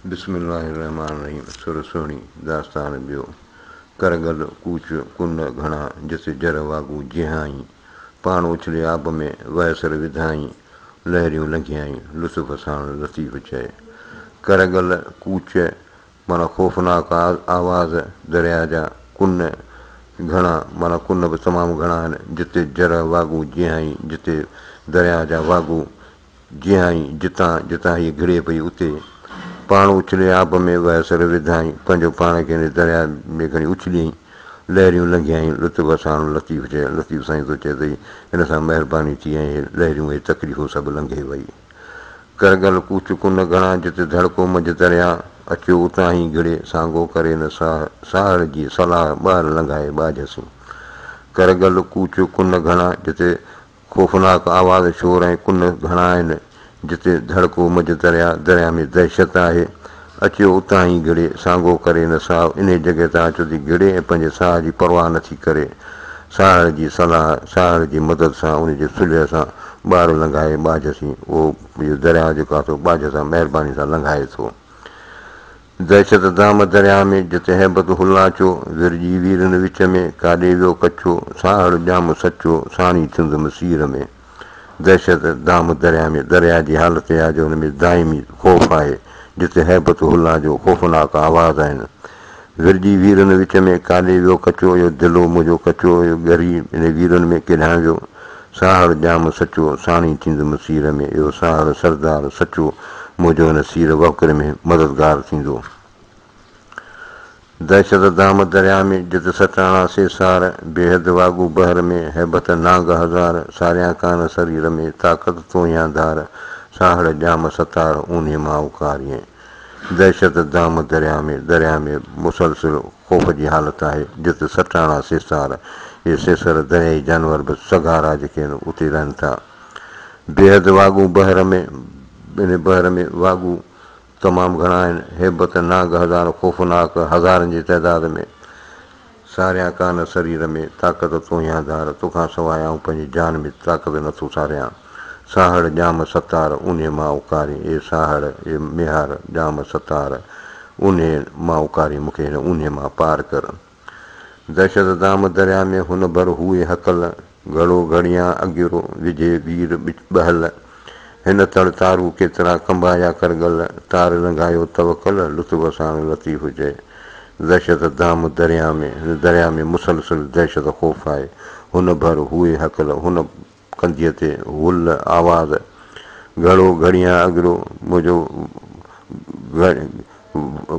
بسم الله الرحمٰن الرحيم سر سهڻي داستان ٻيو، ڪر گل ڪوچ ڪن گهڻا، جس جر واڳون جيهائين، پاڻ اڇلي آب ۾، وهسر وڌائين، لهريون لنگهيائين، لطف ساڻ لطيف چئي. ڪر گل ڪوچ معنيٰ خوفناڪ آواز درياء جا، ڪن گهڻا معنيٰ ڪن به تمام گهڻا آهن، جتي جر واڳون جيهائين، جتي درياء جا واڳون جيهائين، جتان جتان هيء گهڙي پئي اتي پاڻ اڇلي آب ۾ وهسر وڌائين، پنهنجو پاڻ کي ان درياء ۾ کڻي اڇليائين، لهريون لنگهيائين، لطف ساڻ لطيف چئي، لطيف سائين ٿو چئي ته هن سان مهرباني ٿي ۽ هي لهريون هي تڪليفون سڀ لنگهي وئي. ڪرڳل ڪوچ ڪن گهڻا، جت ڌڙڪو منجهه درياء، اچيو اتان هي گهڙي، سانگو ڪري نه ساهه، ساهڙ جي صلاح ٻاهر لنگهائي ٻاجهه سين. ڪرڳل ڪوچ ڪن گهڻا، جتي خوفناڪ آواز، شور ۽ ڪن گهڻا آهن، جتي ڌڙڪو منجهه درياء، درياء ۾ دهشت آهي. اچيو اتان ئي گهڙي، سانگو ڪري نه ساهه، انهيء جڳهه تان اچيو ٿي گهڙي ۽ پنهنجي ساهه جي پرواهه نه ٿي ڪري. ساهڙ جي صلاح، ساهڙ جي مدد سان، ان جي صلح سان ٻار لنگهائي ٻاجهه سين، اهو اهو درياء جيڪو آهي سو ٻاجهه سان مهرباني سان لنگهائي ٿو. دهشت دام درياء ۾، جتي هيبت هلاچو، ورجي ويرن وچ ۾، ڪاڏي ويو ڪچو، ساهڙ ڄام سچو، ساڻي ٿيندم سير ۾. دهشت دام درياء ۾، درياء جي حالت اها جو ان ۾ دائمي خوف آهي، جتي هيبت هلاچو، خوفناڪ آواز آهن. ورجي ويرن وچ ۾، ڪاڏي ويو ڪچو، اهو دلو منهنجو ڪچو، اهو ڳري ان ويرن ۾ ڪيڏانهن ويو؟ ساهڙ ڄام سچو، ساڻي ٿيندم سير ۾، اهو ساهڙ سردار سچو، منهنجو هن سير وهڪري ۾ مددگار ٿيندو. دهشت دام درياء ۾، جت سٽاڻا سي سار، بيحد واڳو بحر ۾، هيبت نانگ هزار، ساريان ڪانه سرير ۾، طاقت توهيان ڌار، ساهڙ ڄام ستار، اونهي مان اڪاريين. دهشت دام درياء ۾، درياء ۾ مسلسل خوف جي حالت آهي، جت سٽاڻا سيسار، اهي سيسر دريائي جانور به سگهارا جيڪي آهن اتي رهن ٿا. بيحد واڳون بحر ۾، ان بحر ۾ واڳون تمام گهڻا آهن، هيبت نانگ هزار خوفناڪ هزارن جي تعداد ۾، ساريان ڪانه سرير ۾، طاقت توهيان ڌار، توکان سواء آئون پنهنجي جان ۾ طاقت نٿو ساريان. ساهڙ ڄام ستار، اونهي مان اڪارين، اي ساهڙ، اي ميهار، ڄام ستار، اونهي مان اڪارين، مون کي هن اونهي مان پار ڪر. دهشت دام درياء ۾، هن ڀر هوء هڪل، گهڙو گهڙيان اڳيرو، وجهي وير ٻهل. هن تڙ تارو ڪيترا، ڪنبايا ڪرڳل، تار لنگهايو توڪل، لطف ساڻ لطيف چئي. دهشت دام درياء ۾، هن درياء ۾ مسلسل دهشت خوف آهي. هن ڀر هوء هڪل، هن ڪنڌيء تي هل آواز، گهڙو گهڙيان اڳرو، منهنجو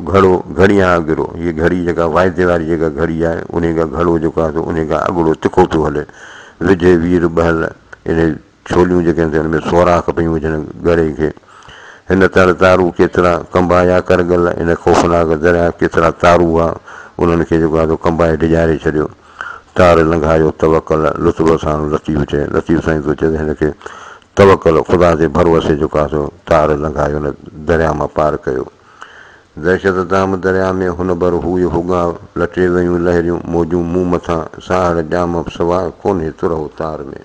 گهڙو گهڙيان اڳرو، هيء گهڙي جيڪا واعدي واري جيڪا گهڙي آهي، انهيء کان گهڙو جيڪو آهي سو انهيء کان اڳڙو تکو پيو هلي. وجهي وير ٻهل، انهي ڇوليون جيڪي آهن سي ان ۾ سوراخ پيون وجهن گهڙي کي. هن تڙ تارو ڪيترا ڪنبايا ڪرڳل، هن خوفناڪ درياء ڪيترا تارو هئا، انهن کي جيڪو آهي سو ڪنبائي ڊيڄاري ڇڏيو. تار لنگهايو توڪل، لطف ساڻ لطيف چئي، لطيف سائين ٿو چئي ته هن کي توڪل، خدا تي ڀروسي جو آهي سو تار لنگهايو هن درياء مان پار ڪيو. دهشت دام درياء ۾ هن ڀر هوء هوڳاء، لٽي ويون لهريون موجون مون مٿان، ساهڙ ڄام سواء ڪونهي ترهو تار ۾.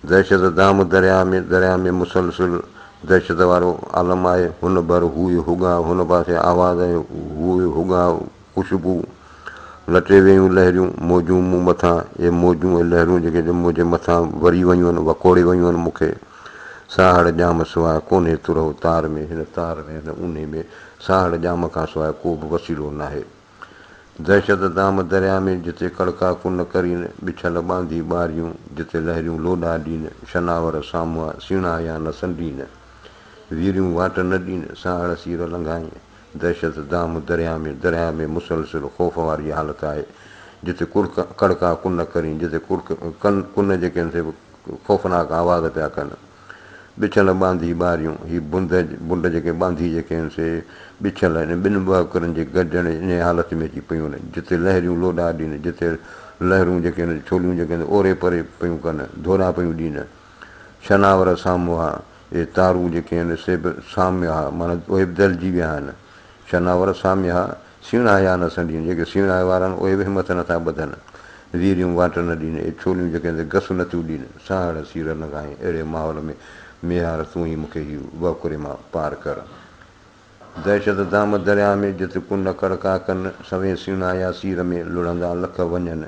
دهشت دام درياء ۾، درياء ۾ مسلسل دهشت وارو عالم آهي، هن ڀر هوء هوڳاء، هن پاسي آواز ۽ هوء هوڳاء، خوشبو، لٽي ويون لهريون، موجون مون مٿان، اهي موجون ۽ لهرون جيڪي منهنجي مٿان وري ويون آهن، وڪوڙي ويون آهن مون کي ساهڙ ڄام سواء ڪونهي ترهو تار ۾، هن تار ۾، هن اونهي ۾ ساهڙ ڄام کان سواء ڪو به وسيلو ناهي. دهشت دام درياء ۾، جتي ڪڙڪا ڪن ڪرين، ٻڇل ٻانڌي ٻاريون، جتي لهريون لوڏا ڏين، شناور سامهون سيڻا يا نه سنڊين، ويريون واٽ نه ڏين، ساهڙ سير لنگهائين. دهشت دام درياء ۾، درياء ۾ مسلسل خوف واري حالت آهي، جتي ڪڙڪ ڪڙڪا ڪن ڪرين، جتي ڪڙڪ ڪن ڪن جيڪي آهن سي به خوفناڪ آواز پيا ڪن. ٻڇل ٻانڌي ٻاريون، هي بند بنڊ جيڪي ٻانڌي جيڪي آهن سي ٻڇل يعني ٻن وهڪرن جي گڏجڻ انهيء حالت ۾ اچي پيون آهن، جتي لهريون لوڏا ڏين، جتي لهرون جيڪي آهن ڇوليون جيڪي آهن اوري پري پيون ڪن، ڌوڏا پيون ڏين. شناور سامهون اهي تارون جيڪي آهن سي به ساميا معنيٰ اهي به دلجي ويا آهن. شناور ساميا سيڻايا نه سنڍين، جيڪي سيڻائي وارا آهن اهي به همٿ نٿا ٻڌن. ويريون واٽ نه ڏين، اهي ڇوليون جيڪي آهن سي گس نٿيون ڏين. ساهڙ سير لنگهائين، اهڙي ماحول ۾ ميهار تون ئي مون کي هي وهڪري مان پار ڪر. دهشت دام درياء ۾، جت ڪن ڪڙڪا ڪن، سوين سيڻا يا سير ۾، لڙهندا لک وڃن.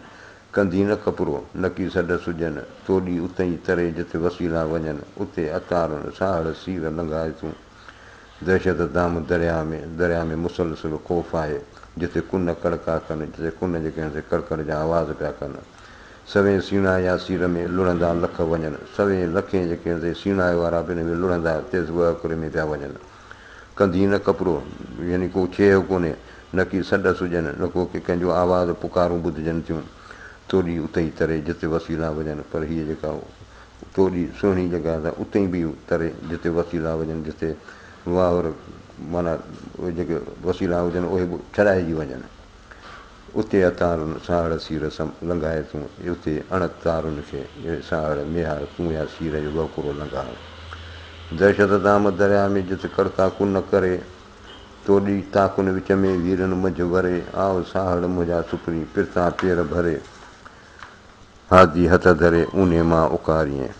ڪنڌي نه ڪپرو، نڪي سڏ سجهن، توڏي اتئين تري جت وسيلا وڃن، اتي اتارن، ساهڙ سير لنگهائي تون. دهشت دام درياء ۾، درياء ۾ مسلسل خوف آهي، جتي ڪن ڪڙڪا ڪن، جتي ڪن جيڪي آهن سي ڪڙڪڙ جا آواز پيا ڪن. سوين سيڻا يا سير ۾، لڙهندا لک وڃن. سوين لکين جيڪي آهن سي سيڻائي وارا به ان ۾ لڙهندا تيز وهڪري ۾ پيا وڃن. ڪنڌي نه ڪپرو، يعني ڪو ڇيهه ڪونهي، نڪي سڏ سجهن، نه ڪو ڪي ڪنهن جو آواز پڪارون ٻڌجن ٿيون. توڏي اتئين تري، جتي وسيلا وڃن، پر هيء جيڪا توڏي سهڻي جڳهه آهي، اتئين به تري، جتي وسيلا وڃن، جتي واهر معنيٰ اهي جيڪي وسيلا هجن، اهي به ڇڏائجي وڃن. اتي اتارن، ساهڙ سير سم لنگهائي تون، اتي اڻ تارن کي، اي ساهڙ ميهار تون يا سير جو وهڪرو لنگهاء. دهشت دام درياء ۾، جت ڪڙڪا ڪن ڪري، توڏي تاڪن وچ ۾، ويرن منجهه وري، آء ساهڙ منهنجا سپرين، پرتان پير ڀري، هادي هٿ ڌري، اونهي مان اڪاريين.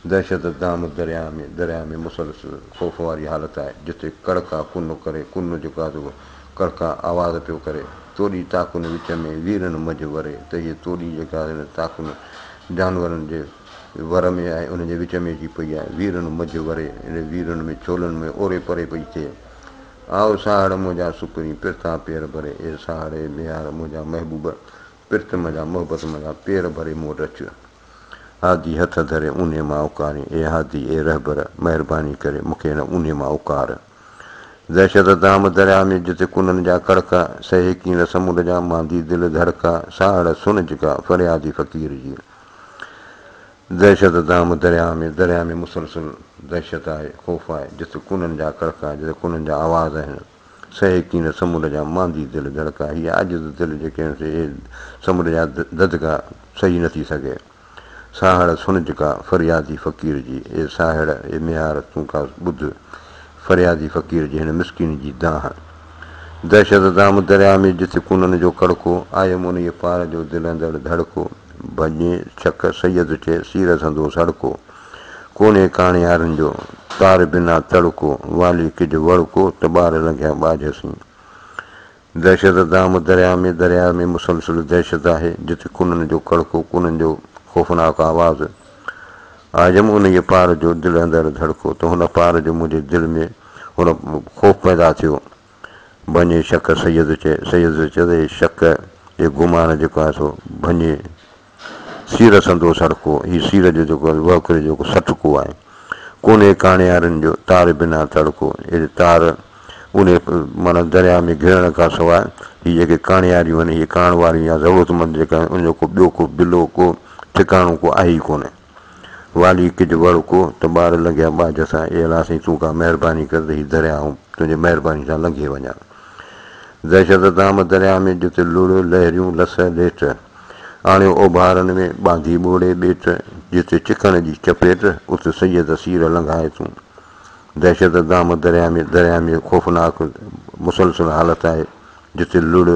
دهشت دام درياء ۾، درياء ۾ مسلسل خوف واري حالت آهي، جتي ڪڙڪا ڪن ڪري، ڪن جيڪو آهي سو ڪڙڪا آواز پيو ڪري، توڏي تاڪن وچ ۾، ويرن منجهه وري، ته هيء توڏي جيڪا آهي نه تاڪن جانورن جي ور ۾ آهي، انهن جي وچ ۾ اچي پئي آهي، ويرن منجهه وري، ان ويرن ۾ ڇولن ۾ اوري پري پئي ٿئي. آء ساهڙ منهنجا سپرين، پرتان پير ڀري، اي ساهڙ اي ميهار منهنجا محبوب، پرت منجهان محبت منجهان پير ڀري مون وٽ اچ. هادي هٿ ڌري اونهي مان اڪارين، اي هادي اي رهبر، مهرباني ڪري مون کي هن اونهي مان اڪار. دهشت دام درياء ۾ جت ڪنن جا ڪڙڪا، سهي ڪينر سمنڊ جا ماندي دل ڌڙڪا، ساهڙ سڻج ڪا فريادي فقير جي. دهشت دام درياء ۾، درياء ۾ مسلسل دهشت آهي، خوف آهي، جت ڪنن جا ڪڙڪا، جت ڪنن جا آواز آهن. سهي ڪين سمنڊ جا ماندي دل ڌڙڪا، هيء عاجز دل جيڪي آهن سي اهي سمنڊ جا ڌڌڪا سهي نٿي سگهي. ساهڙ سڻج ڪا فريادي فقير جي، اي ساهڙ اي ميهار تون ڪا ٻڌ فريادي فقير جي هن مسڪين جي دانهن. دهشت دام درياء ۾ جت ڪونن جو ڪڙڪو، آيم انهيء پار جو دل اندڙ ڌڙڪو، ڀڃي ڇڪ سيد چئي سير سندو سڙڪو. ڪونهي ڪاڻيارن جو، تار بنا تڙڪو، والي ڪج وڙڪو، ته ٻار لنگهيا ٻاجهه سين. دهشت دام درياء ۾، درياء ۾ مسلسل دهشت آهي، جت ڪنن جو ڪڙڪو، ڪنن جو خوفناڪ آواز. آيم انهيء پار جو، دل اندر ڌڙڪو، ته هن پار جو منهنجي دل ۾ هن خوف پيدا ٿيو. ڀڃي شڪ سيد چئي، سيد چئي ته هي شڪ، هي گمان جيڪو آهي سو ڀڃي سير سندو سڙڪو، هي سير جو جيڪو وهڪري جو جيڪو سٽڪو آهي، ڪونهي ڪاڻيارن جو تار بنا تڙڪو، اهڙي تار انهي معنيٰ درياء ۾ گهڙڻ کان سواء هي جيڪي ڪاڻياريون آهن، هي ڪاڻ واريون يا ضرورتمند جيڪا آهن، ان جو ڪو ٻيو ڪو بلو ڪو ٺڪاڻو ڪو آهي ئي ڪونهي. والي ڪج وڙ ڪو ته ٻار لنگهيا ٻاجهه سان، اي الله سائين تون ڪا مهرباني ڪر ته هي درياء آئون تنهنجي مهرباني سان لنگهي وڃان. دهشت دام درياء ۾ جت لڙ، لهريون، لس، ليٽ. آڻيو اوڀارن ۾، ٻانڌي ٻوڙي ٻيٽ. جت چڪڻ جي چپيٽ، ات سيد سير لنگهائي تون. دهشت دام درياء ۾، درياء ۾ خوفناڪ مسلسل حالت آهي، جت لڙ،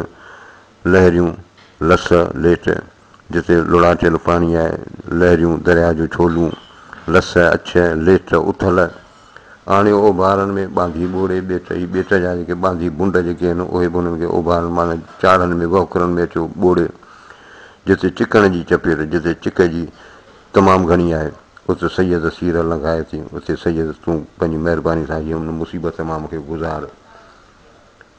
لهريون، لس، ليٽ. جتي لڙاٽيل پاڻي آهي، لهريون، درياء جون ڇولون، لس، اڇ، ليٽ، اٿل. آڻيو اوڀارن ۾، ٻانڌي ٻوڙي ٻيٽ، هي ٻيٽ جا جيڪي ٻانڌي بنڊ جيڪي آهن، اهي به انهن کي اوڀارن معنيٰ چاڙهن ۾، وهڪرن ۾ اچيو ٻوڙي. جتي چڪڻ جي چپيٽ، جتي چڪ جي تمام گهڻي آهي، ات سيد سير لنگهائي ٿي، اتي سيد تون پنهنجي مهرباني سان هيء ان مصيبت مان مون کي گذار.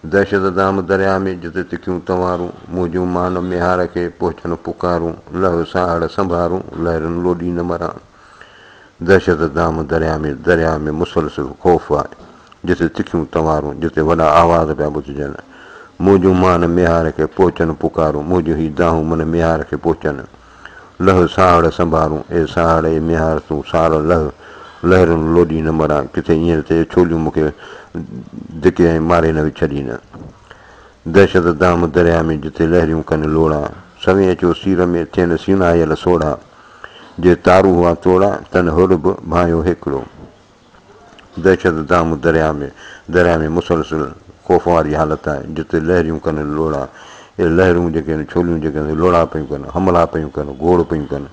دهشت دام درياء ۾، جت تکيون تنوارون، منهنجون مان ميهار کي، پهچن پڪارون، لهه ساهڙ سنڀارون، لهرن لوڏي نه مران. دهشت دام درياء ۾، درياء ۾ مسلسل خوف آهي، جتي تکيون تنوارون، جتي وڏا آواز پيا ٻڌجن. منهنجون مان ميهار کي، پهچن پڪارون، منهنجون هي دانهون من ميهار کي پهچن. لهه ساهڙ سنڀارون، اي ساهڙ اي ميهار تون سار لهه، لهرن لوڏي نه مران، ڪٿي ائين نه ٿئي ڇوليون مون کي ڌڪي ۽ ماري نه ڇڏين. دهشت دام درياء ۾ جتي لهريون ڪن لوڙها، سوين اچيو سير ۾ ٿين سيڻايل سوڙها، جي تارو هئا توڙا، تن هر به ڀانيو هيڪڙو. دهشت دام درياء ۾، درياء ۾ مسلسل خوف واري حالت آهي، جتي لهريون ڪن لوڙها، اهي لهرون جيڪي آهن، ڇوليون جيڪي آهن، لوڙها پيون ڪن، حملا پيون ڪن، گوڙ پيون ڪن.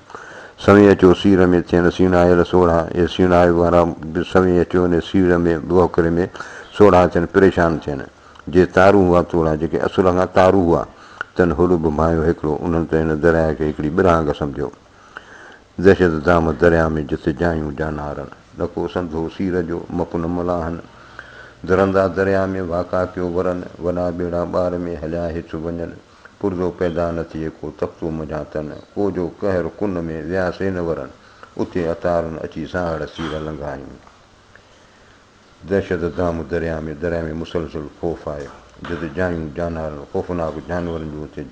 سوين اچيو سير ۾ ٿين سيڻايل سوڙها، اهي سيڻائي وارا به سوين اچيو ان سير ۾ وهڪري ۾ سوڙها ٿين پريشان ٿين. جي تارو هئا توڙا، جيڪي اصل کان تارو هئا، تن هڙ به ڀانئيو هيڪڙو، انهن ته هن درياهه کي هڪڙي ٻرهانگ سمجهيو. دهشت دام درياهه ۾ جت جايون جانارن، نڪو سنڌو سير جو، مپ نه ملاحن. درندا درياهه ۾ واڪا ڪيو ورن، وڏا ٻيڙا ٻار ۾ هليا هيٺ وڃن. پرزو پيدا نه ٿئي ڪو تختو منجهان تن، ڪو جو قهر ڪن ۾ ويا سي نه ورن، اتي عطارن اچي ساهڙ سير لنگهايون. دهشت دام درياء ۾، درياء ۾ مسلسل خوف آهي، جت جايون جانارن، خوفناڪ جانورن جون اتي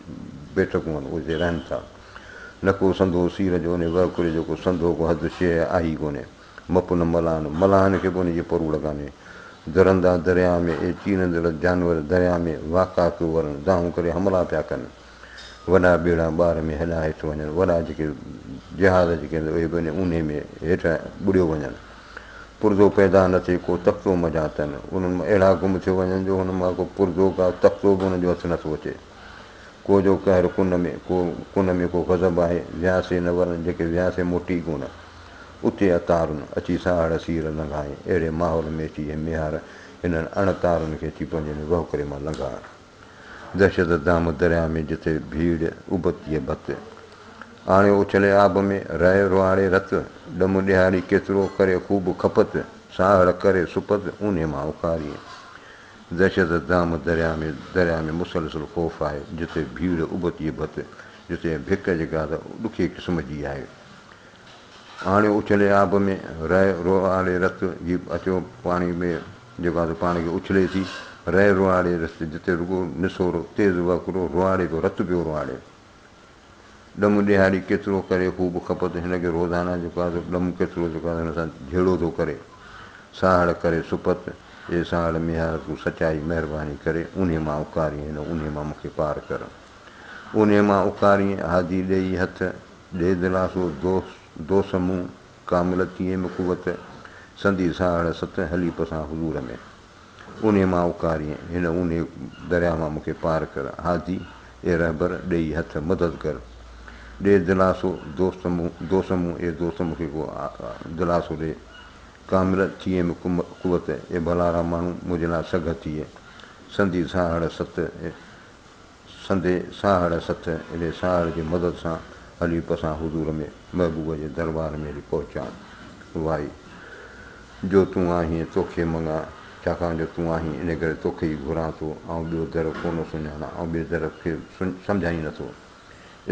بيٺڪون آهن، اهي اتي رهن ٿا. نه ڪو سنڌو سير جو انهي وهڪري جو ڪو سنڌو ڪو حد شيء آهي ئي ڪونهي. مپ نه ملاحن، ملاحن کي به ان جي پروڙ ڪانهي. درندا درياء ۾، اي چيرندڙ جانور درياء ۾ واڪا پيو ورن، دانهون ڪري حملا پيا ڪن. وڏا ٻيڙا ٻار ۾ هليا هيٺ وڃن، وڏا جيڪي جهاز جيڪي آهن اهي به ان اونهي ۾ هيٺ ٻڏيو وڃن. پرزو پيدا نه ٿئي ڪو تختو منجهان تن. انهن مان اهڙا گم ٿيو وڃن جو هن مان ڪو پرزو ڪا تختو به انهن جو هٿ نٿو اچي. ڪو جو قهر ڪن ۾، ڪو ڪن ۾ ڪو غضب آهي، ويا سي نه ورن، جيڪي ويا سي موٽي ڪونه. اتي اتارن، اچي ساهڙ سير لنگهائين. اهڙي ماحول ۾ اچي هي ميهار هنن اڻ تارن کي اچي پنهنجي ۾ وهڪري مان لنگهاء. دهشت دام درياء ۾ جتي ڀيڙ ابتيء ڀت. آڻيو اڇلي آب ۾، رئي روئاڙي رت. ڏم ڏيهاڙي ڪيترو، ڪري خوب کپت. ساهڙ ڪري سپت، اونهي مان اڪاريين. دهشت دام درياء ۾، درياء ۾ مسلسل خوف آهي، جتي ڀيڙ ابتيء ڀت. جتي ڀڪ جيڪا ته ڏکي قسم جي آهي. آڻيو اڇلي آب ۾، رئي روئاڙي رت. هي اچيو پاڻي ۾ جيڪو آهي سو پاڻ کي اڇلي ٿي. رئي روئاڙي رت، جتي رڳو نسورو تيز وهڪرو روئاڙي پيو، رت پيو روئاڙي. ڏم ڏيهاڙي ڪيترو ڪري خوب کپت، هن کي روزانه جيڪو آهي سو ڏم ڪيترو جيڪو آهي هن سان جهيڙو ٿو ڪري. ساهڙ ڪري سپت، اي ساهڙ ميهار تون سچائي مهرباني ڪري اونهي مان اڪارين، هن اونهي مان مون کي پار ڪر. اونهي مان اڪارين، هادي ڏيئي هٿ، ڏي دلاسو دوست دوس مون، ڪامل ٿئيم قوت، سندي ساهڙ ست، هلي پسان حضور ۾. اونهي مان اڪارين، هن اونهي درياء مان مون کي پار ڪر. هادي، اي رهبر، ڏيئي هٿ، مدد ڪر. ڏي دلاسو دوست مون، دوس مون، اي دوست مون کي ڪو دلاسو ڏي. ڪامل ٿئيم قوت، اي ڀلارا ماڻهو، منهنجي لاء سگهه ٿئي. سندي ساهڙ ست، سندي ساهڙ سٿ، اهڙي ساهڙ جي مدد سان هلي پسان حضور ۾، محبوب جي دربار ۾ هلي پهچان. وائي، جو تون آهين، توکي مڱان، ڇاڪاڻ جو تون آهين، ان ڪري توکي ئي گهران ٿو، آئون ٻيو در ڪونه سڃاڻان، آئون ٻئي در کي سمجهان ئي نٿو.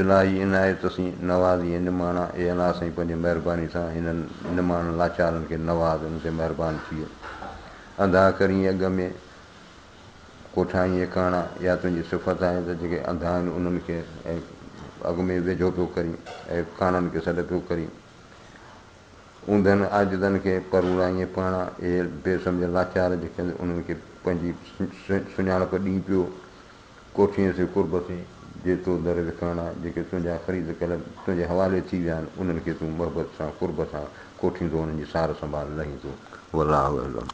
الاهي عنايت سين، نوازين نماڻا، اي الله سائين پنهنجي مهرباني سان هنن نماڻن لاچارن کي نواز، انهن تي مهربان ٿيء. انڌا ڪرين اڳ ۾. ڪوٺائين ايڪاڻا، اها تنهنجي صفت آهي ته جيڪي انڌا آهن انهن کي اڳ ۾ ويجهو پيو ڪرين ۽ ڪاڻن کي سڏ پيو ڪرين. اونڌن عاجزن کي پروڙائين پاڻا، اهي بي سمجهه لاچار جيڪي آهن انهن کي پنهنجي سڃاڻپ ڏين پيو. ڪوٺين سي قرب سين، جي تو در وڪاڻا، جيڪي تنهنجا خريد ڪيل تنهنجي حوالي ٿي ويا آهن انهن کي تون محبت سان قرب سان ڪوٺيندو انهن جي سار سنڀال لهيندو. والله اعلم.